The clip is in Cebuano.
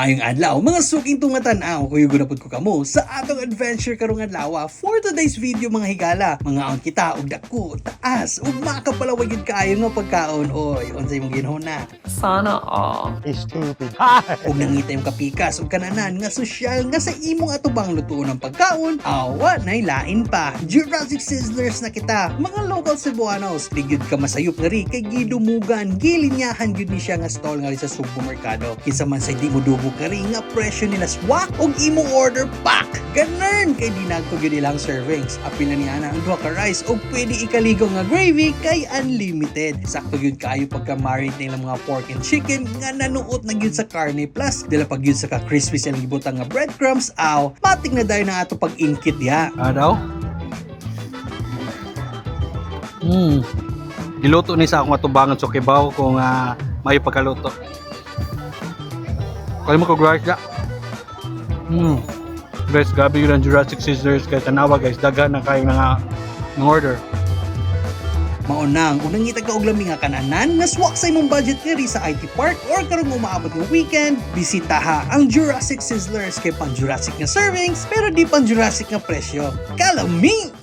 Maayong adlaw, mga suking tungatan-aw, kuyugo na pud ko kamo sa atong adventure karong adlaw. For today's video, mga higala, mangaon kita og dako, taas ug makapalaway gyud kaayo nga pagkaon. Oy, unsay imong ginhuna? Sana all. Stupid. Ug nangita yung kapikas ug kananan nga sosyal nga sa imong atubang lutuon ng pagkaon, awa nay lain pa. Jurassic Sizzlers na kita, mga local Cebuanos. Di gyud ka masayop ngari kay gidumugan, gilinyahan gyud ni siya nga stall ngari sa Sugbo Mercado. Kinsa man sa di mo dubog ngari nga presyo nila swak ug imong order pack. Ganun kay dinagko gyud ilang servings. Apil na ni ana ang duha ka rice ug pwede ikaligo nga gravy kay unlimited. Sakto gyud kaayo pagka marinate na ilang mga pork and chicken nga nanuot na gyud sa karne, plus dala pag gyud sa ka crispy sa ilang gibutang nga breadcrumbs, aw matik na dayon na ato pag inkit diha. Ah, daw? Giluto ni sa akong atubangan, so kibaw kung may pagkaluto. Kaya mo ko guys ya. Guys, grabe yun ang Jurassic Sizzlers. Guys, tanawa guys, daghan na kayo nga ng order. Maunang unang ngita ka og lami nga kananan nga swak sa imong budget diri sa IT Park or karong umaabot nga weekend, bisitaha ang Jurassic Sizzlers kay pang Jurassic nga servings pero di pang Jurassic nga presyo. Kalami!